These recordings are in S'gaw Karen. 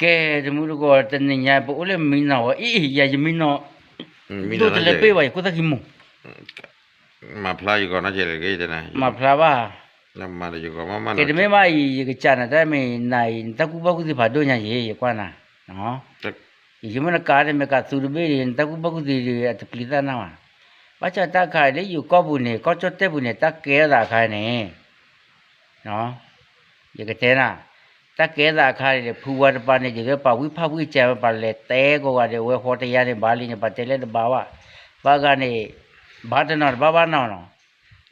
ကဲ, တမူတကိး တနံၤညါ ပအိၣ်လၢမံနီၤဝဲ, အံၤ ယၤယမံနီၤ, ဒိၣ်တလဲပ့ၢ်ဘၣ် ယခိၣ်သၣ်ခံမူ, မၤဖျါယဂီၢ်နီတစဲးလၢက့ၤတနၤ, မၤဖျါဘၣ်, ကဲတမ့ၢ်ဘၣ်အံၤ ယကစးနၤတၢ်မ့ၢ်နၤအံၤ နတၢ်ကူၣ်ဘၣ်ကူၣ်သ့ဖးဒိၣ်ညါယ့ၤ ယကွၢ်နၤ, ယဆိကမိၣ်နကးန့ၣ် မ့ၢ်ကးသူတဘ့ၣ်ဒီး နတၢ်ကူၣ်ဘၣ်ကူၣ်သ့ဒီး အတပျံၤသၣ်နၢ်ဘၣ်, ဘၣ်ဆၣ်တၢ်ခါလၢယိၤကီၢ်ပူၤန့ၣ် ကီၢ်ကၠီၣ်တဲၣ်ပူၤန့ၣ် တၢ်ကဲထီၣ်သးအခါန့ၣ် ယကတဲနၤ, တၢ်ကဲထီၣ်သးအခါန့ၣ် ဖုဝါတပၤန့ၣ် ဒ်သိးပှၤဝံၣ်ဖးဝံၣ်ကဲဝဲ ပှၤလဲၤတဲကိးဂၤဒဲး အဝဲဟီတယါန့ၣ် ဘၣ်လံန့ၣ် ပှၤတဲလၢတဘၣ်ဘၣ်, ဘၣ်ဂၤန့ၣ် ဘၣ်တနီၤတဘၣ်ဘၣ်နီၤနီၤ,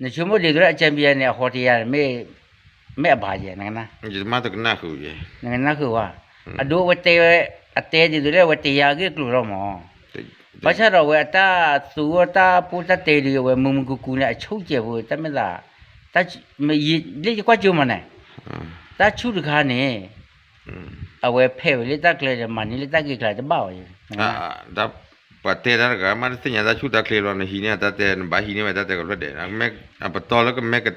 နဆိကမိၣ်ဒ်သိးလၢအကၠံပယါန့ၣ် အဟီတယါန့ၣ် မ့ၢ်အဘၣ်ယဲၢ်, နကနၣ်ဃုာ်ဝဲ, အဒိအဝဲတဲဝဲ, အတဲဒ်သိးလၢအဝဲတယါဂ့ၢ်ကျိၤလီၤမး ဘၣ်ဆၣ်ဒီးအဝဲအတၢ်သူအတၢ်ပိၢ်တၢ်တဲဒီး အဝဲမုာ်မုာ်ကူကူန့ၣ် အဆိကဲးဖိ တၢ်မ့ၢ်သး, လၢယကွၢ်ကၠိမးန့ၣ်, တၢ်ဆူၣ်တခါန့ၣ်, အဝဲဖဲးဝဲလၢတၢ်ကျဲဒီး မၤန့ၢ်လၢတၢ်ဂ့ၢ်ကျါတဘၣ်အီၤ, ပှၤတဲတၢ်တဂၤမး တသ့ၣ်ညါတၢ်ဆူၣ်တၢ်ချ့ဘျီ နဟံးန့ၢ်တၢ်တဲ နဘၣ်ဟံးန့ၢ်ဝဲတၢ်တဲကဖျၢၣ်ဒဲး, အပတီၢ်လၢကမ့ၢ်က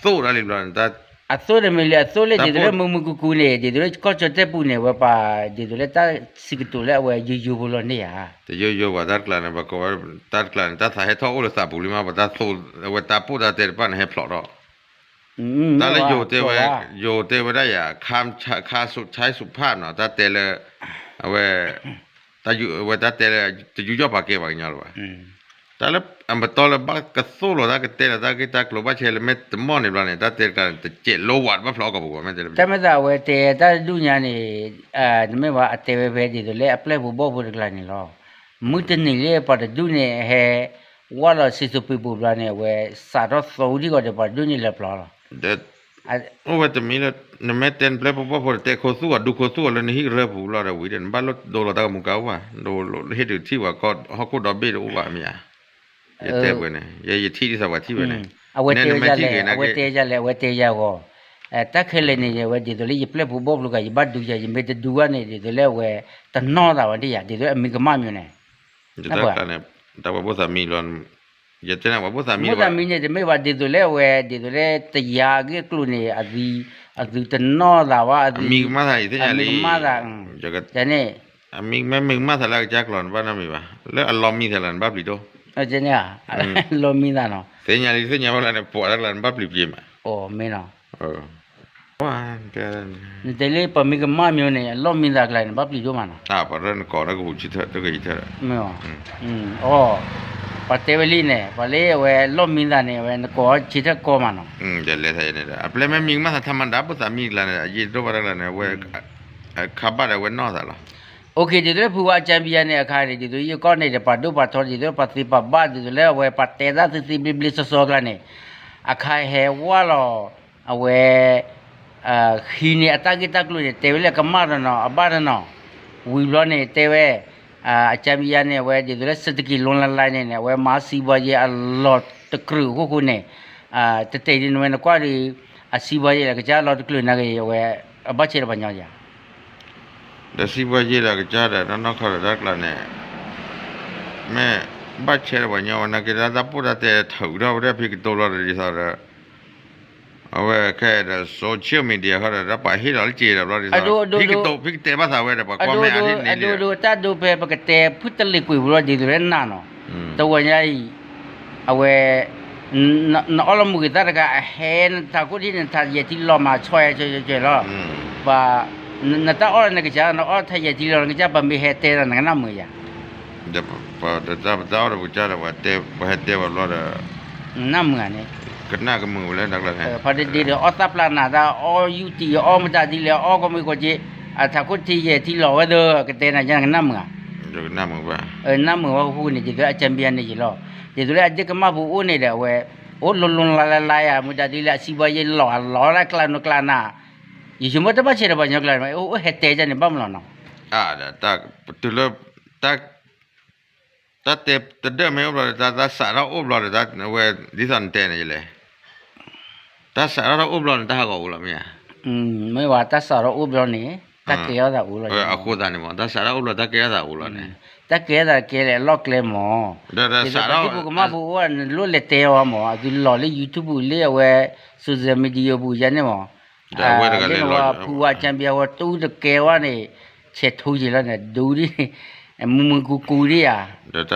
သိၣ်တၢ်လံဘျီန့ၣ်, အသိၣ်န့ၣ်မ့ၢ်လၢအသိၣ်လၢဒ်သိးလၢမုာ်မုာ်ကူကူန့ၣ် ဒ်သိးလၢကီၢ်ကၠီၣ်တဲၣ်ပူၤန့ၣ် ဝဲပှၤဒ်သိးလၢတၢ်စံးကတိၤလၢအဝဲယိယိဖိလီၤန့ၣ်ဧါ, တယိယိပှၤတၢ်တကျါန့ၣ် ပှၤကိးဝဲတၢ်တကျါန့ၣ် တၢ်သးဟဲထီၣ်အိၣ်လၢသးပူၤလံမး ပှၤတၢ်သိၣ် အဝဲတၢ်ပိၢ်တၢ်တဲတဖၣ်န့ၣ် ဟဲဖျိးထီၣ် တၢ်လၢယိၤတဲဝဲ, ယိၤတဲဝဲဒၣ်ယၤ ခါဆူၣ်ဆါဆူၣ်ဖးနီၤ တၢ်တဲလၢ, အဝဲ, အဝဲတၢ်တဲလၢ တယူးယီၣ်ပာ်ကဲပှၤကညီလၢၤဘၣ်, တၢ်လၢအမတီၢ်လၢဘၣ်ကသိၣ်လီၤ တၢ်ကတဲလီၤ တၢ်ဂ့ၢ်တၢ်ကျိၤဘၣ်ဆဲးလၢမ့ၢ်တမီၢ်န့ၣ်ဘျီန့ၣ် တၢ်တဲတကျါန့ၣ် တစဲးလိဝးတဘၣ်ဖျိးအီၣ်ကပူၤဘၣ် မ့ၢ်တဲလၢ တၢ်မ့ၢ်သးအဝဲတဲတၢ်တဒူၣ်ညါန့ၣ်, တမ့ၢ်ဘၣ် အတဲဝဲဖဲဒ်သိးလၢအပျဲၢ်ဖိဘီၣ်ဖိတကျါန့ၣ်လီၤ, မုၢ်တနံၤလၢပှၤတဒူၣ်န့ၣ်ဟဲ, ဝၢ်လီၤစံၣ်စိၤပ့ၤပိာ်ဘျီန့ၣ် အဝဲစးထီၣ်သီဝံၤထံၣ်ဂီၤဒီးပှၤတဒူၣ်န့ၣ်လဲၤပျီလီၤ, အိၣ်ဝဲတမံၤလၢ, နမ့ၢ်တဲနပျဲၢ်ဖိဘီၣ်ဖိဒီး တဲခိၣ်သူၣ်အဒူခိၣ်သူၣ်အလၢနဟံၣ်ကရၢပူၤလီၤဒီးဝံၤဒီး နဘၣ်လိၣ်ဒိလီၤတၢ်ကမူၤကါအိၣ်ဘၣ်, ဒိလီၤဟ့ၣ်ဒုးထံၣ်ပှၤကီၢ်ဟီၣ်ခိၣ်ဒီဘ့ၣ်တအိၣ်ဘၣ်မ့ၢ်ဧါ, ယတဲပှဲၤန့ၣ် ယဲယထံၣ်ဒ်သိးပှၤထံၣ်ဝဲန့ၣ်, အဝဲတဲဝဲဒ်လဲၣ်, အဝဲတဲဒ်လဲၣ်, အဝဲတဲယၤဂီၢ်, တၢ်ခဲလၢာ်န့ၣ် ယဝဲဒ်သိးလၢယပျဲၢ်ဖိဘီၣ်ဖိတကျါ ယဘၣ်ဒုးယၤ ယမ့ၢ်တဒုးဘၣ်န့ၣ် ဒ်သိးလၢအဝဲတနီၢ်သးဝဲဒၣ်ယၤ ဒ်သိးလၢအမံၤကမၣ်မ့ၢ်န့ၣ် တၢ်ပှၤဘိၣ်သးမံလီၤ, ယတဲန့ၣ်ပှၤဘိၣ်သးမံ, ဘိၣ်သးမံန့ၣ် တမ့ၢ်ဘၣ်ဒ်သိးလၢအဝဲ ဒ်သိးလၢတယၤအဂ့ၢ်အကျိၤန့ၣ် အသုတနီၢ်သးဘၣ် အသု, အမံၤကမၣ်သးန့ၣ်, န့ၣ်, အမံၤမ့ၢ်မံၤကမၣ်သးလၢအကစၢ်ကျိာ်န့ၣ် ဘၣ်နီတမံၤဘၣ်, လၢအလီၤမံသးလၢန့ၣ် ဘၣ်ပျံၤဒိၣ်, လီၤမံသးနီၤ, သ့ၣ်ညါလံ သ့ၣ်ညါဘၣ်လၢန့ၣ် ပှၤတၢ်ကျါန့ၣ်ဘၣ်ပျံၤပျ့ၤမး, မ့ၢ်နီၤ နတဲလၢပှၤမံၤကမၣ်မ့ၢ်န့ၣ် အလီၢ်မံသးကျါန့ၣ် ဘၣ်ပျံၤဒိၣ်မးနီၤ, ပှၤရၢနကိးတၢ်ကပူၤဆံထၢၣ်တကယံၤထၢၣ်, အီ, ပှၤတဲဝဲလံန့ၣ် ပှၤလၢအဝဲလီၢ်မံသးန့ၣ် အဝဲနကိးဆံထၢၣ်ကီမးနီၤ, အပျဲၢ်မ့ၢ်မံၤကမၣ်သး ထါမၤဒါ ဘိၣ်သးမံၤကျါန့ၣ် အယံာ်တဒိၣ်ဘၣ်တၢ်ကျါန့ၣ် အဝဲ, ခါဘၣ်ဒီးအဝဲနီၢ်သးလီၤ, အိၣ်ခ့ ဒ်သိးလၢဖုဝါကၠါဘံယါန့ၣ် အခါန့ၣ် ဒ်သိးယကီၢ်န့ၣ်ဒီး ပှၤဒိၣ်ပှၤထီ ဒ်သိးလၢပှၤသ့ပှၤဘၣ် ဒ်သိးလၢအဝဲပှၤတဲတၢ်သ့သ့ဘျ့ဘျ့စီစီကျါန့ၣ်, အခါဟဲဝၢ်လီၤ, အဝဲ ဟံးန့ၢ်အတၢ်ဂ့ၢ်တၢ်ကျိၤန့ၣ် တဲဝဲလၢအကမၣ်တနီၤ အဘၣ်တနီၤ, ဝံၤဘျီန့ၣ် တဲဝဲ, အကၠါဘံယါန့ၣ် အဝဲဒ်သိးလၢ စတကံး လိလါလါန့ၣ်န့ၣ် အဝဲမၤစံးဘှါယဲၢ်အလီၢ်တကြၢးအဃိဃိန့ၣ်, တတဲဒ်နဝဲနကွၢ်ဒီး, အစံးဘှါယဲၢ်လၢကစၢ်လီၢ်တကြၢးနာ်က့ၤ အဝဲ, အဘၣ်ဆဲးဒီးပှၤညီယၤ ဒီးစံးဘှါယဲၢ်ဒီးကစၢ်ဒီး နီၢ်နီၢ်ခီဒီးတၢ်ကျါန့ၣ်, မ့ၢ်ဘၣ်ဆဲးဒီးပှၤညီဝဲနာ်က့ၤ တၢ်တၢ်ပိၢ်တၢ်တဲထုးထီၣ်ဝဲဒၣ်ဖံကတိၤလီၤဒီးဒ်သိးဒီး, အဝဲခဲဒီး social media ဃီဒီး တၢ်ပှၤဟ့ၣ်လီၤလၢက့ၤဒီးဘျီဒ်သိး ဖံကတိၤ ဖံကတဲဘၣ်သးဝဲဒီး ပှၤကွၢ်မ့ၢ်အါဒ်န့ၣ်လံဒီး အဒိဒိ တၢ်ဒိဖဲပကတဲ ဖုတလ့ၤကွံာ်ပူၤလီၤဒ်သိးလၢနၤနီၤ, တဝဲညါအံၤ, အဝဲ နအီၣ်လီၤမုၢ်ဂ့ၤသၣ်တဂၤ အဟဲနထးခိၣ်ထံးန့ၣ် နထးယဲၢ်ထံလီၤမး ဆီၣ်ယဲၢ်ဆီၣ်ဆီၣ်လီၤ, ပှၤ, နတၢ်အီၣ်လီၤနကစၢ် နအီၣ်ထးယဲၢ်ထံလီၤ နကစၢ်ပမ့ၢ်ဟဲတဲဒီး နကနၣ်မုာ်ယၤ, ဒီးပတၢ်အီၣ်ဒီးပကစၢ်ဒီး ပှၤဟဲတဲဝဲဘျီဒီး, နနၢ်မုာ်ဧါန့ၣ်, ကနၣ်ကမုာ်ဝဲလၢတၢ်ကျါန့ၣ်, ဖါတဒ့ဒီး အီၣ်သၣ်ပျၢ်နၤတၢ် အီၣ်ယူၢ်တံၢ် အီၣ်မတၤဒ်လဲၣ် အီၣ်ကီမ့ၢ်ကီက့, အထးခိၣ်ထံးယဲၢ်ထံလီၤဝဲသၢ ကတဲနၤယါ နကနၣ်မုာ်ဧါ, နကနၣ်မုာ်ဘၣ်, နနၢ်မုာ်ဝဲဃိန့ၣ် ဒ်သိးလၢအကၠါဘံယါန့ၣ်ယလီၤ, ဒ်သိးလၢအဒ့ၣ်ကမၣ်ဖိအိၣ်န့ၣ်ဒီး အဝဲ, အိၣ်လိၤလိၤလါလါလါယါ မတၤဒ်လဲၣ် အစံးဘှါယဲၢ်လီၤ အလီၤဒၣ်ကျါနီၤကျါနၤ, ယဆိကမိၣ်တဘၣ်ဆဲးဒီးပှၤညီကျါန့ၣ် အိၣ်ဟဲတဲယါန့ၣ် ဘၣ်မနုၤနီၤ, တုၤလၢ, တၢ်, တၢ်တဲတဒၢၣ်မ့ၢ်အိၣ်ဘျီဒီး တၢ်စးထီၣ်အိၣ်ဘျီဒီး တၢ်ဝဲ, ဒ်သိးနတဲန့ၣ်ယလဲၣ်, တၢ်စးထီၣ်အိၣ်ဘျီန့ၣ် တၢ်ဟးဂီၤအိၣ်လီၤမ့ၢ်ဧါ, မ့ၢ်ဝဲတၢ်စးထီၣ်အိၣ်ဘျီန့ၣ်, တၢ်ကဲထီၣ်သးအိၣ်လီၤ, အဃိသတးန့ၣ်မး တၢ်စးထီၣ်အိၣ်ဘျီ တၢ်ကဲထီၣ်သးအိၣ်လီၤန့ၣ်, တၢ်ကဲထီၣ်သးကဲလၢအလီၢ်ကျဲမး, ဒီးစးထီၣ်, ဒ်သိးပှၤဒ့ၣ်ဖိကမၣ်ဖိအိၣ် နလိၣ်လဲၤတဲအီၤမး အသုလီၤလၢ YouTube လၢအဝဲ, social media ပူၤယါန့ၣ်မး, ဒီးအဝဲတဂၤလဲၤလီၤ ဖုဝါ champion ဝဲတူတကဲဝဲန့ၣ် ဆဲးထူယံာ်လီၤန့ၣ် ဒူဒ်န့ၣ် မုၢ်မုၢ်ကူကူဒ်ဧါ လၢ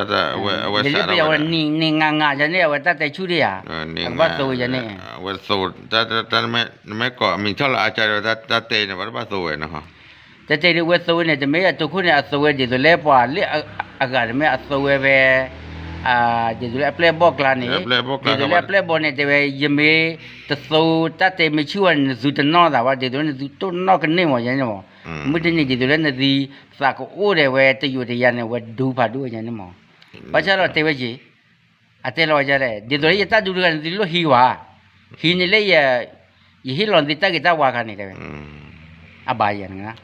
လၢပယီၤဝဲနံၤနံၤငါငါယၤန့ၣ် အဝဲတၢ်တဲဆူၣ်ဒ်ဧါ အကဘၣ်သိးဝဲယၤန့ၣ် အဝဲသိး နမ့ၢ်ကိးအမံၤထီၣ်လၢအကါဒီး တၢ်တဲအံၤန့ၣ် ပှၤတဘၣ်သိးဝဲနီၤ တတဲဒ်ဝဲသိးဝဲန့ၣ် တမ့ၢ်အတိခိၣ်န့ၣ် အသိးဝဲဒ်သိးလၢပှၤလၢအဂၤတမ့ၢ်အသိးဝဲဖဲ ဒ်သိးလၢအပျဲၢ်ဘီၣ်ကျါန့ၣ် ဒ်သိးလၢအပျဲၢ်ဘီၣ်န့ၣ် တဲဝဲ ယမ့ၢ်တသိး တၢ်တဲမ့ၢ်ဆူၣ်ဝဲန့ၣ် နသုတနီၣ်သးဘၣ် ဒ်သိးလၢနသုတိၢ်နီၣ်ကန့ၢ်မးယၤန့ၣ်မး မုၢ်တနံၤဒ်သိးလၢနသုသးကအိၣ်ဒီးဝဲတယိာ်တယၤန့ၣ် ဝဲဒူဖးဒိၣ်ဝဲယၤန့ၣ်မး ဘၣ်ဆၣ်ဒီးတဲဝဲက့ၤ အတဲလီၤဝဲဒ်လဲၣ် ဒ်သိးလၢယတၢ်ဒူတဂၤန့ၣ် သုလိၣ်ဟံးဝဲ ဟံးန့ၣ်လၢ ယဟ့ၣ်လီၤသုတၢ်ဂ့ၤတၢ်ဝါခါန့ၣ်တဲဝဲ အဘၣ်ယၤန့ၣ် နီၢ်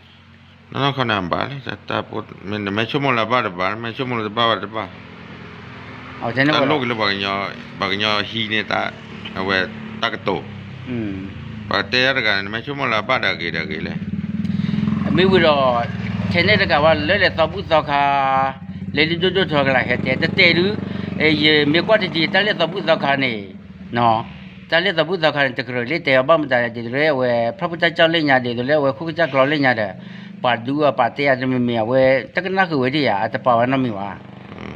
နီၢ်ခီန့ၣ် အဘၣ်လၢ နမ့ၢ်ဆိကမိၣ်လၢအဘၣ်တဘၣ် နမ့ၢ်ဆိကမိၣ်လၢတဘၣ်ဘၣ်တဘၣ် တၢ်လိၣ်က့ၤလၢ ပှၤကညီဟံးန့ၢ်တၢ် အဝဲတၢ်ကတိၤ ပှၤတဲတဂၤန့ၣ် နမ့ၢ်ဆိကမိၣ်လၢအဘၣ်ဒီးအဂ့ၤဒီးအဂ့ၤလဲၣ် မ့ၢ်ဝံၤဒီး ထဲန့ၣ်တကးဘၣ်လၢလဲၤသီဘူၣ်သီခါ လၢဒိၣ်ဒိၣ်ထီထီကလၢဟဲတဲ တတဲဒု ယမ့ၢ်ကွၢ်တဒံး တၢ်လၢသီဘူၣ်သီခါန့ၣ် တၢ်လၢသီဘူၣ်သီခါန့ၣ် တကြၢးလၢတဲအီၤဘၣ်မတၤ ဒ်သိးလၢအဝဲ ဖျီၣ်ဖိတၢ်ကၠီၣ်လၢညါ ဒ်သိးလၢအဝဲခိၣ်ကစၢ်ကျီလၢညါဒီး ပှၤဒူအပှၤတဲအတမံၤမံၤ အဝဲတကနၣ်ဃုာ်ဝဲဒ်ယၤ အတပာ်ဝဲနီတမံၤဘၣ်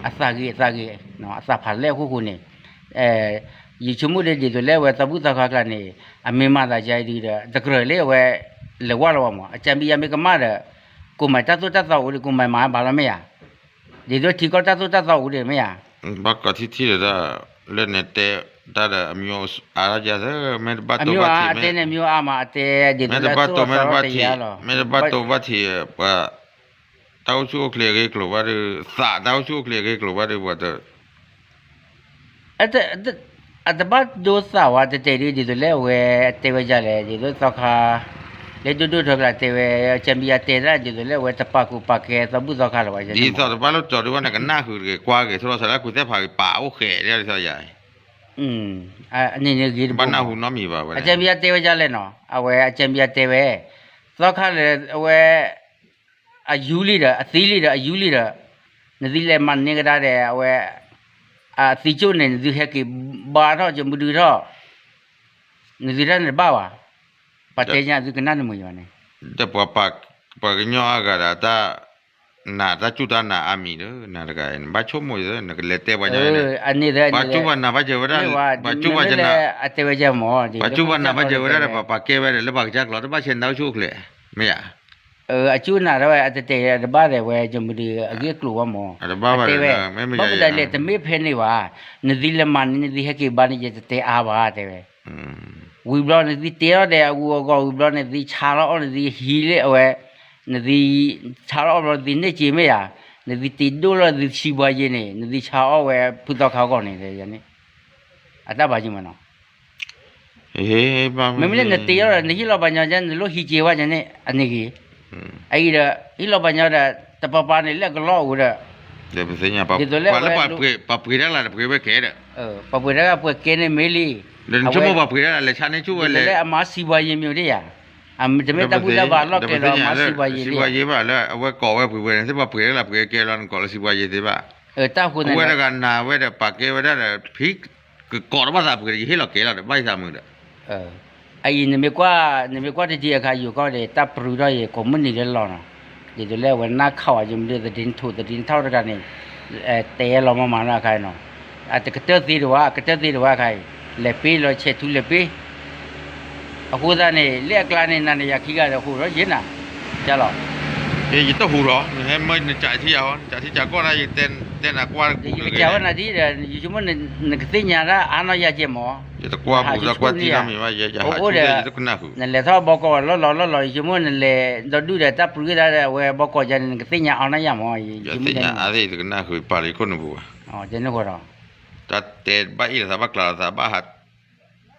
အသးဂ့ၤအသးဂ့ၤ အသးဖးလဲၢ်အခိၣ်ဃိန့ၣ် ယဆိကမိၣ်ဒ် ဒ်သိးလၢအဝဲသီဘူၣ်သီခါကျါန့ၣ် အမ့ၢ်မၤသးယါအံၤဒုဒီး တကြၢးလၢအဝဲ လဲၤဝါလီၤဝဲမး အကၢ်ဘံယါမ့ၢ်ကမၣ်ဒီး ကိးမၤတၢ်သိၣ်တၢ်သီအိၣ်ဒီး ကိးမၤမၤဘၣ်လီၤမ့ၢ်ဧါ ဒ်သိးထံကီၢ်တၢ်သိၣ်တၢ်သီအိၣ်ဒီးမ့ၢ်ဧါ ဘၣ်ကိးထံထံဒီး လၢနတဲတၢ်ဒီး အမံၤအါလီၤယၤသၢ မ့ၢ်တဘၣ်တိၢ်ဘၣ်ထံး မ့ၢ်တဘၣ်တိၢ်မ့ၢ်တဘၣ်ထံး မ့ၢ်တဘၣ်တိၢ်ဘၣ်ထံး ပှၤ တၢ်အိၣ်ဆူၣ်အိၣ်ချ့အဂ့ၢ်ကျိၤဘၣ်ဒီး သးတၢ်အိၣ်ဆူၣ်အိၣ်ချ့အဂ့ၢ်ကျိၤဘၣ်ဒီး ပှၤတ အတဘၣ်ဒိသးဝဲ တတဲဒ် ဒ်သိးလၢအဝဲတဲဝဲဒ်လဲၣ် ဒ်သိးသီခါ လၢဒိၣ်ဒိၣ်ထီကျါတဲဝဲ ကၠၢမံယါတဲဒၣ် ဒ်သိးလၢအဝဲတပာ်ကူပာ်ကဲသီဘူၣ်သီခါလၢၤဘၣ် ဒ်သိးတဘၣ်လိၣ်ကၠီၤဒ်ဝဲ နကနၣ်ဃုာ်တဂ့ၤ ကွၢ်ဂ့ၤ ထီၣ်လီၤစၢၤလၢကူၣ်သ့ၣ်ဖးဂ့ၤ ပာ်အိၣ်ဃဲးလၢဒ်သိးယၤ အန့ၣ်န့ၣ်ဂ့ၤတဘၣ် ဘၣ်နၢ်ဟူနီတမံၤဘၣ်ဝဲ အကၠၢမံယါတဲဝဲဒ်လဲၣ်နီၤ အဝဲအကၠၢမံယါတဲဝဲ သီခါလၢအဝဲ အယူလံဒီး အသံလံဒီး အယူလံဒီး နသုလဲၤမၤန့ၢ်ကဒါဒီး အဝဲ အသံကၠိၣ်န့ၣ် နသုဟဲက့ၤဘါထီၣ် ကမုဒုထီၣ် နသုတၢ်န့ၣ်တဘၣ်ဘၣ် ပှၤတဲညါသုကနၣ်နမုာ်ယၤန့ၣ် ဒီးပှၤ ပှၤကညီအဂၤဒီးတၢ် နၤတၢ်စူၢ်တၢ်နာ်အါမံၤဒီး နၤတဂၤ နဘၣ်ဆိကမိၣ် နကလဲၤတဲပှၤညီ ပှၤစူၢ်ပှၤနာ်ဘၣ်ယဲၤဝဲဒၣ် ပှၤစူၢ်ပှၤနာ်ဘၣ်ယဲၤဝဲဒၣ်ဒီး ပှၤစူၢ်ပှၤနာ်ဘၣ်ယဲၤဝဲဒၣ်ဒီး ပှၤပာ်ကဲဝဲဒီး လၢပှၤကစၢ်ကျိာ် တဘၣ်ဆဲးနတၢ်အိၣ်ဆူၣ်အိၣ်ချ့ မ့ၢ်ဧါ အစူၢ်နာ်ထီၣ်ဝဲ အတတဲတဘၣ်ဒီးဝဲ ယမုၢ်ဒီး အဂ့ၢ်အကျိၤဝဲမး အတဲဝဲ ဘၣ်မတၤလဲၣ် တမ့ၢ်ဖဲန့ၣ်ဘၣ် နသုလဲၤမၤန့ၢ် နသုဟဲက့ၤဘါန့ၣ် ယတတဲအါဘၣ် တဲဝဲ ဝံၤဘျီ နသုတဲထီၣ်ဒီးအဂူၤအဂီၢ်ဝံၤဘျီ နသုဆါလီၤအီၣ် နသုဟံးလၢအဝဲ နသု ဆါလီၤအီၣ်ဘျီ နသုန့ၢ်စ့မ့ၢ်ဧါ နသုတ့ဒိၣ်လီၤ နသုဆံးပှၤယဲၤန့ၣ် နသုဆါအီၣ်ဝဲ ဖုသီခါအဂီၢ်န့ၣ် ယန့ၣ် အတၢ်ဘၣ်ယဲၤမးနီၤ မ့မ့ၢ်လၢနတ့အီၤဒီး နဟ့ၣ်လီၤပှၤညီ နလိၣ်ဟံးက့ၤဝဲန့ၣ် အန့ၣ်ဂ့ၤ အအံၤဒီး ဟ့ၣ်လီၤပှၤညီဒီး တပၤပၤန့ၣ် လၢအကလီၢ်အိၣ်ဒီး ဒ်သိးလၢ ပှၤပှ့ၤတၢ်လၢတပှ့ၤဝဲကဲဒီး ပှၤပှ့ၤတၢ်လၢပှ့ၤကဲန့ၣ်မ့ၢ်လံ ဒီးနဆိကမိၣ်ပှၤပှ့ၤတၢ်လၢလဲၤဆါန့ၢ်ဆူၣ်ဝဲလဲၣ် ဒ်သိးလၢအမၤစံးပှၤယဲၤမ့ၢ်အိၣ်ဒ်ယၤ တမ့ၢ်တၢ်ဘူၣ်တၢ်ဘါလီၢ်ကျဲလီၤ မၤစံးပှၤယဲၤဒ်ယၤ စံးပှၤယဲၤဘၣ်လၢ အဝဲကိးဝဲပှ့ၤဝဲန့ၣ် သ့ၣ်ပှၤပှ့ၤတၢ်လၢပှ့ၤကဲလီၤ နကိးလၢစံးပှၤယဲၤသ့ဘၣ် တၢ်ဃိန့ၣ် အဝဲတဂၤနာ်ဝဲဒီး ပာ်ကဲဝဲဒၣ်ဒီး ဖံ ကကိးတဘၣ်သးပှ့ၤဒီး ယဟ့ၣ်လီၤကဲလီၤဒီး ဘၣ်ယသးမုာ်ဒီး အအံၤ နမ့ၢ်ကွၢ်တထံအခါ ယိၤကီၢ်ဒီး တၢ်ပြူထီၣ်ယဲၤ ကိးမုၢ်နံၤလၢလီၤနီၤ ဒ်သိးလၢအဝဲနၢ်ခးဝဲ ယမ့ၢ်ဒ် သဒံထူး သဒံထီၣ်တဂၤန့ၣ် တဲလီၤမၤမၤနီၤအခါနီၤ အတကတၢၢ်သ့တဝဲ အကတၢၢ်သ့တဝဲအခါအံၤ လဲၤပ့ၤလီၤဆဲးထူလဲၤပ့ၤ အဃိသတးန့ၣ် လၢအကျါန့ၣ် နၤနယၤခံဂၤဒီး ဟူးထီၣ်ယဲနၤ ကၢ်လီၤ ယတဟူးထီၣ် နဟဲမၢနကးထံယၤအီၤ နကးထံကးကီၢ်ဒၣ် ယတဲနၤကွၢ်တပူၤန့ၣ် ယကစၢ်ဝဲနၤဒ်ဒီး ယဆိကမိၣ် နကသ့ၣ်ညါဒၣ်အါနီၢ်ယၤကဲမး ယတကွၢ်ပူၤတၢ်ကွၢ်ထံနီတမံၤဘၣ် ယဟးဆူၣ်ယတကနၣ်ဃုာ် နလဲၤထီၣ်ဘီကီးလီၢ်လီၢ်လီၢ်လီၢ် ယဆိကမိၣ်နလဲၤဒီဒူၣ်ဒီးတၢ်ပြူဝဲဒၣ်ဒီး အဝဲဘီကီးယၤန့ၣ် နကသ့ၣ်ညါအါနီၢ်ယၤမး ယသ့ၣ်ညါအါသ့ၣ် ယတကနၣ်ဃုာ် ယပာ်လီၤယခိၣ်နူာ်ပူၤဘၣ် တၢ်တဲဘၣ်အ့ၣ်လိာ်သး ဘၣ်ကျးလိာ်သး ဘၣ်ဟး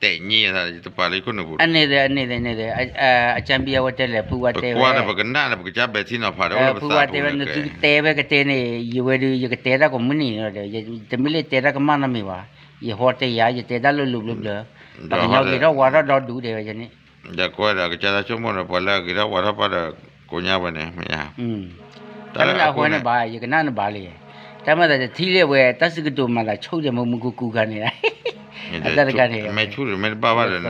တဲာ်ညံသး ယတပာ်လၢယခိၣ်နူာ်ပူၤ အန့ၣ်ဒီး အန့ၣ်ဒီး အကၢ်ဘံအဝဲတဲလဲၣ် ဖုဝါတဲဝဲ ပကွၢ်ဒီးပကနၣ်ဒီး ပကစၢ်ပဲာ်ထံနီၤဖးဒီး အိၣ်လၢပသးပူၤန့ၣ် ဖုဝါတဲဝဲ နသုကတဲဝဲကတဲန့ၣ် ယဝဲဒုး ယကတဲတၢ်ကိးမုၢ်နံၤဒီး တမ့ၢ်လၢတဲတၢ်ကမၣ်နီတမံၤဘၣ် ယဟီတဲယၤ ယတဲတၢ်လိၤလိၤဘျၢဘျၢ ပှၤကညီဂ့ၤထီၣ်ဝါထီၣ်ဒီဒူၣ်တဲဝဲယန့ၣ် ဒီးကွၢ်ဒီး ကစၢ်တၢ်ဆိကမိၣ်ဒီး ပှၤလၢအဂ့ၤထီၣ်ဝါထီၣ်ပှၤဒီး ကိးညါဝဲန့ၣ် မ့ၢ်ဧါ တၢ်လၢအဃိန့ၣ်ဘၣ် ယကနၣ်နဘၣ်လံ တၢ်မၤသးတထံၣ်လၢအဝဲ တၢ်စုကတိၤမၤသးဆိၣ်ဒီး မုၢ်မုၢ်ကူကူခါန့ၣ် အတၢ်တခါန့ၣ် မဲာ်ဆူၣ်ဒီး မ့ၢ်တဘၣ်ဘၣ်ဒီး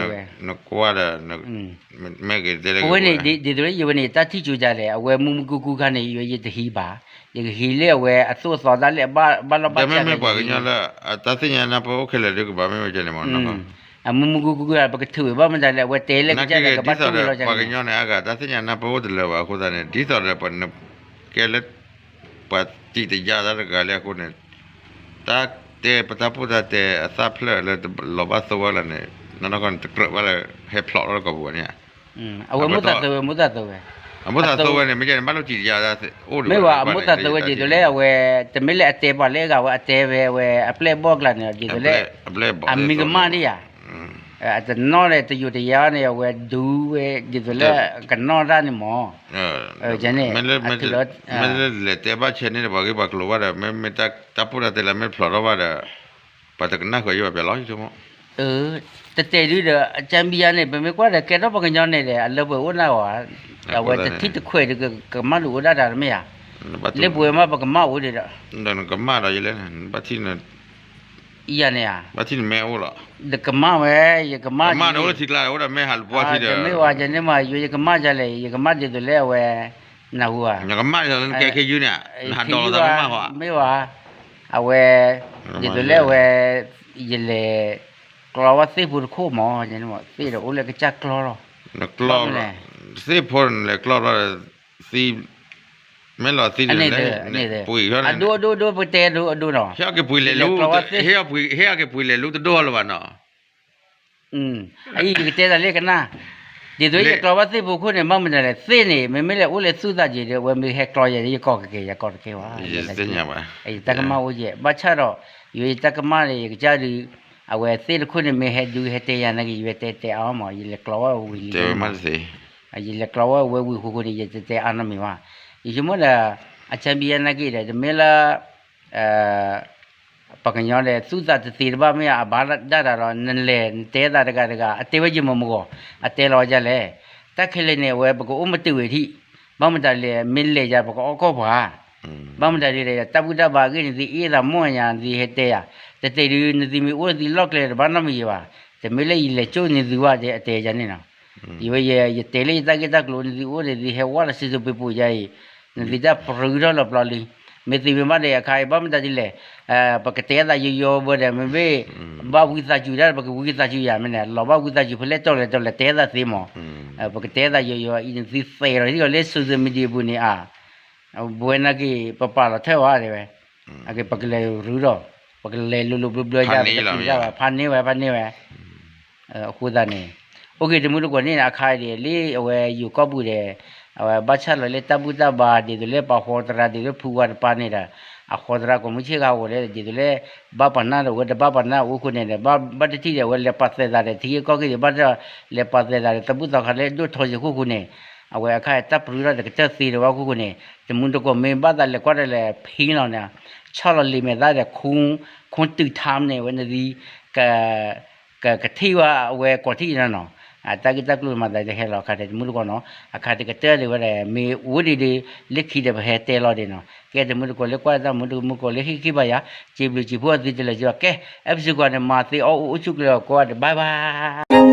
နကွၢ်ဒီး မ့ၢ်ဂ့ၤတဲလၢ အဝဲန့ၣ် ဒ်သိးလၢယဝဲန့ၣ် ယတၢ်ထံၣ်ကၠိဒ်လဲၣ် အဝဲမူမူကူကူခါန့ၣ် ယတဟံးဘၣ်, ယကဟံးလၢအဝဲအသိၣ်အသီဒၣ်လဲာ် ဘၣ်လီၢ်ဘၣ်စး မ့မ့ၢ်ပှၤကညီလၢ အတၢ်သ့ၣ်ညါနၢ်ပၢၢ်အိၣ်ခဲလၢာ်ဒီးကဘၣ်မ့ၢ်ဝဲန့ၣ်မ့ၢ်နီၤ, အမူမူကူကူ ပကထုးဝဲဘၣ်မတၤလဲၣ် အဝဲတဲလၢကစၢ်ဒီး ကဘၣ်တူၢ်ဝဲလီၤ ပှၤကညီန့ၣ် အဂၤတၢ်သ့ၣ်ညါနၢ်ပၢၢ်အိၣ်တလၢာ်ဘၣ်အဃိသတးန့ၣ် ဒ်သိးဒီးပှၤကဲလၢ ပှၤတံာ်တယါတၢ်တဂၤလၢအဃိန့ၣ် တၢ်တဲ ပတၢ်ပိၢ်တၢ်တဲအသၣ်ဖျၢၣ်လၢတလီၤဘၣ်သိဝဲလီၤန့ၣ် နီၢ်နီၢ်ခီန့ၣ် တကြၢးဘၣ်လၢ ဟဲဖျိးထီၣ်လၢကီၢ်ပူၤဘၣ်န့ၣ်ဧါ, အဝဲမိၣ်သးသၢဝဲ မိၣ်သးသၢဝဲ, အမိၣ်သးသၢဝဲန့ၣ် မ့ၢ်ကဲန့ၣ် ဘၣ်လိၣ်တံာ်တယါတၢ်အိၣ်ဒံး မ့ၢ်ဝဲ အမိၣ်သးသၢဝဲဒ်သိးလၢအဝဲ တမ့ၢ်လၢအတဲပှၤလၢအဂၤဝဲ အတဲဝဲ အဝဲအပျဲၢ်ဘီၣ်ကျါန့ၣ် ဒ်သိးလၢ အမံၤကမၣ်ဒံးယၤ အတနီၣ်ဒီးတယိာ်တယါန့ၣ် အဝဲဒုးဝဲ ဒ်သိးလၢကနီၣ်တၢ်န့ၣ်မး, န့ၣ် မ့ၢ်လၢလဲၤတဲဘၣ်ဆဲးန့ၣ်ဒီး ပှၤဂ့ၢ်ပှၤကျိၤဘၣ်ဒီး မ့ၢ်မ့ၢ်တၢ်ပိၢ်တၢ်တဲလၢမ့ၢ်ဖျိးထီၣ်ဘၣ်ဒီး ပှၤတကနၣ်ဃုာ်ယဘၣ်ပျဲလီၤ တတဲဒုဒီး အကၠၢ်ဘံယါန့ၣ် ပမ့ၢ်ကွၢ်ဒီး ကဲထီၣ်ပှၤကညီန့ၣ်ဒီး အလၢပှဲၤအိၣ်နၢ်ဝဲ, အဝဲတထံၣ်တခွဲးဒီး ကမၣ်ဒုးအိၣ်ဒၣ်တၢ်တမ့ၢ်ဧါ, လၢပှဲၤမးပကမၣ်အိၣ်ဒံးဒီး ကမၣ်ဒီးယလဲၣ် ဘၣ်ထံၣ် ယၤန့ၣ်ဧါ, ဘၣ်ထံၣ်နမဲအိၣ်လီၤ, ဒီးကမၣ်ဝဲ ယကမၣ် ကမၣ်ဒီးအိၣ်လၢထံကျါ အိၣ်ဒီးမဲဟးလၢပှၢ်ထံဒီး တမ့ၢ်ဝဲ ယန့ၣ်မး ယိယကမၣ်ဒ်လဲၣ် ယကမၣ်ဒ်သိးလၢအဝဲ နၢ်ဟူဧါ, နကမၣ်ဒ်သိးလၢနကဲခ့ယုၢ်န့ၣ် နဟးဒီးလီၤသးမးဟီ, မ့ၢ်ဝဲ အဝဲ ဒ်သိးလၢအဝဲ ယလဲၤကျီဝဲသ့ၣ်ဖိတခိၣ်မး သ့ၣ်ဒီးအိၣ်လၢကစၢ်ကျီလီၤ, သ့ၣ်ဖိန့ၣ်လဲၤကျီဘျီဒီး သံ မ့ၢ်လီၤသံန့ၣ် ပှ့ၤအဒိ အဒိ အဒိ ပတဲအဒိ အဒိနီၤ, ဟ့ၣ်အီၤက့ၤပှ့ၤလဲၤလူ, ဟ့ၣ်အီၤက့ၤပှ့ၤလဲၤလူတဒိၣ်လၢၤဘၣ်နီၤ အံၤ ယကတဲသးလၢကနၣ်, ဒ်သိးယကျီဘၣ်သ့ၣ်ဖိခိၣ်န့ၣ် ဘၣ်မနုၤလဲၣ် သ့ၣ်န့ၣ် မ့မ့ၢ်လဲၤအိၣ်လၢသူၣ်သးက့ၤဒီး အဝဲမ့ၢ်ဟဲကျီယၤ ယကီၢ်ကကဲ ယကီၢ်တကဲဝဲ, ယတၢ်ကမၣ်အိၣ်ယဲၢ် ဘၣ်ဆၣ်ဒီး ယတၢ်ကမၣ်န့ၣ် ယကစၢ်ဒုး အဝဲသ့ၣ်တခိၣ်န့ၣ် မ့ၢ်ဟဲဒုးဟဲတဲယၤနာ်က့ ယဝဲတဲတဲအါမး ယလဲၤကျီဝဲဝံၤလံ ယလဲၤကျီဝဲဝဲဝံၤဃိဃိန့ၣ် ယတတဲအါနီတမံၤဘၣ်, ယဆိကမိၣ်ဒီး အဆၢဘံယါနာ်က့ဒီး တမ့ၢ်လၢ ပှၤကညီဒီး သူၣ်သးတသ့တဘၣ်မ့ၢ် အဘၣ်ဒၣ်တၢ်ဒီး နလဲၤနတဲသးတဂၤတဂၤ အတဲဝဲယမ့ၢ်မဂီၢ် အတဲလီၤဝဲဒ်လဲၣ်, တၢ်ခဲလၢာ်န့ၣ် အဝဲပကအိၣ်မ့ၢ်တုၤဝဲထံၣ်, ဘၣ်မတၤလဲၣ် မ့ၢ်လဲၤယၤ ပကအီၣ်ကီၢ်ပှၤ, ဘၣ်မတၤဒ်လဲၣ် တၢ်ဘူၣ်တၢ်ဘါအဂ့ၢ် နသုအ့ၣ်သးမီၢ်ညါ နသုဟဲတဲယၤ, တတဲဒုး နသုမ့ၢ်အိၣ်နသုလီၢ်ကျဲတဘၣ်နီတမံၤယဲၢ်ဘၣ်, တမ့ၢ်လၢယလဲၤကၠိၣ်နသုဘၣ် အတဲယၤန့ၣ်နီၤ ယဝဲ ယတဲလၢယတၢ်ဂ့ၢ်တၢ်ကျိၤ နသုအိၣ်န့ၣ် သုဟဲဝဲလီၤစုစိၤပ့ၤပူၤယါအံၤ, နသုတၢ်ပရူးထီၣ်လီၤပျီလံ, မ့ၢ်သုမ့ၢ်ဘၣ်ဒီးအခါအံၤ ဘၣ်မတၤဒ်လဲၣ်, ပကတဲသးယိယိဘၣ်ဒီး မ့မ့ၢ် ဘၣ်ဝံသးစူၤဒၣ် ပကဝံသးစူၤယၤမ့ၢ်န့ၣ် လီၤဘၣ်ဝံသးစူၤဖဲလဲၣ်တီလဲၣ်တီလဲၣ် တဲသးသ့မး, ပကတဲသးယိယိအံၤ နသုသဲးလီၤထံၣ်လီၤလၢ social media ပူၤန့ၣ်ဧါ ပဝဲနာ်က့ ပပာ်လီၤထၢၣ်ဝဲဒၣ်ဝဲ, အက့ ပကလဲၤရူဒီး ပကလဲၤလိၤလိၤဘျၢဘျၢယါ ပကလဲၤ ဖးန့ၢ်ဝဲ ဖးန့ၢ်ဝဲ, အဃိသတးန့ၣ် အိၣ်က့ၤ တမူတကိးန့ၣ် အခါဒ်လၢအဝဲယိၤကီၢ်ပူၤဒီး အဝဲဘၣ်ဆၣ်လီၤလၢတၢ်ဘူၣ်တၢ်ဘါ ဒ်သိးလၢပှၤဃီသရၣ်ဒ်သိးလၢဖုဝါတပၤန့ၣ်ဒီး အဃီသရၣ်ကိးမုၢ်ဆ့ၣ်ဂၤအိၣ်ဒီး ဒ်သိးလၢ ဘၣ်ပှၤနၢ်ဒီးဝဲတဘၣ်ပှၤနၢ်အိၣ်ဃိန့ၣ်ဒီး ဘၣ်တထံၣ်ဒီး အဝဲလဲၤပာ်သဲးသးဒီး ထံဂ့ၢ်ကီၢ်ဂ့ၢ်ဒီး ဘၣ်တလဲၤပာ်သဲးသးဒီး သးဘူၣ်သးခါလၢဒိၣ်ထီယိာ်ဃိဃိန့ၣ် အဝဲအခါတၢ်ပရူးထီၣ်ဒီးကတၢၢ်သ့ဒီးဝဲဃိဃိန့ၣ် တမူတကိးမ့ၢ်ဘၣ်သးလဲၤကွၢ်ဒီးလဲၤဖံလီၤန့ၣ် ဆီၣ်လီၤလံာ်မဲာ်သၣ်ဒီး ခိတုၤထါန့ၣ် အဝဲနသံ ကထံၣ်ဝဲအဝဲကိးထံၣ်နီၤနီၤ, တၢ်ဂ့ၢ်တၢ်ကျိၤမၤသးတဟဲလီၤအခါဒီး တမူတကိးနီၤ အခါတကတၢၢ်ဒ်ဝဲဒီး မ့ၢ်အိၣ်ဒံးဒ် လၢခံဒီးပဟဲတဲလီၤဒံးနီၤ ကဲ တမူတကိးလၢကွၢ်တၢ်မူတမူတကိးလၢဟ့ၣ်ဂံၢ်ဘါယၤ စံးဘျုးစံးဖှိၣ်သုတလၢာ်ကီကဲ အဲၣ်ပစံးကွၢ်န့ၣ် မၤသ့အီၣ်အိၣ်အိၣ်ဆူၣ်ကျဲၤအီၤကိးဂၤဒဲး bye bye